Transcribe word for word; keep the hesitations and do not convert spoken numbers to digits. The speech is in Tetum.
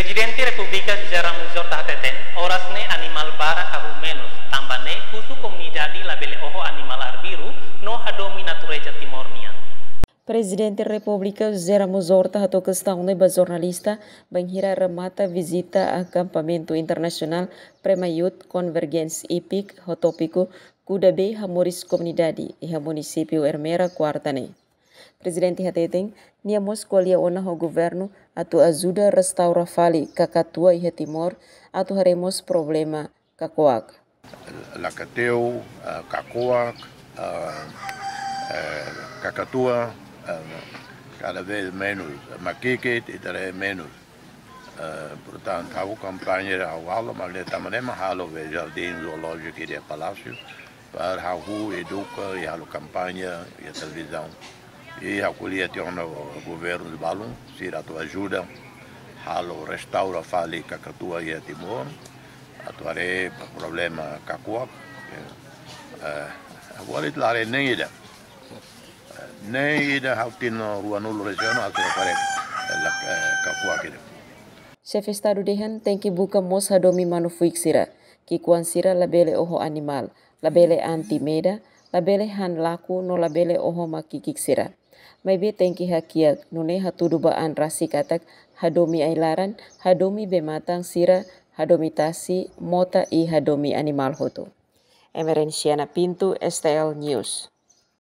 Prezidente Repúblika José Ramos Horta hateten, oras ne'e animál barak hahú menus, tanba ne'e husu komunidade labele oho animál arbiru no hadomi natureza Timor nian. Prezidente Repúblika José Ramos Horta hato'o kestaun ne'e ba jornalista bainhira remata vizita akampamentu internasionál Prema Youth Convergence IPIC ho tópiku Kuda Bee Hamoris Komunidade iha munisípiu Ermera, kuarta ne'e. Prezidente hateten, nia mós ko'alia ona ho governu atu ajuda restaura fali kakatua iha Timor, atu haree mós problema kakoak. Lakateu, eh, kakoak, eh, eh, kakatua, eh, kada vez menus, makikit, ita haree menus. Eh, portantu, ha'u kampaña ha'u halo, maibé tanba ne'e mak halo be jardín zoolójiku iha Palásiu, para ha'u eduka i halo kampaña iha televizaun. I ha'u ko'alia tiha ona governu balun, sira atu ajuda halo restaura fali kakatua iha Timor, atu haree problema kakoak. Eh, agora ita la haree nein ida. Nein ida ha'u tinan ruanulu resin ona atu haree, eh, la, eh, kakoak ida. Xefe Estadu dehan tenke buka mós hadomi manu-fuik sira, ki'ikoan sira labele oho animál, labele anti meda, labele han laku no labele oho makikik sira. Maibé tenke hakiak, nune'e hatudu ba an rasik katak hadomi ai-laran, hadomi bee-matan sira, hadomi tasi, mota i hadomi animál hotu. Emerenciana Pinto, S T L News.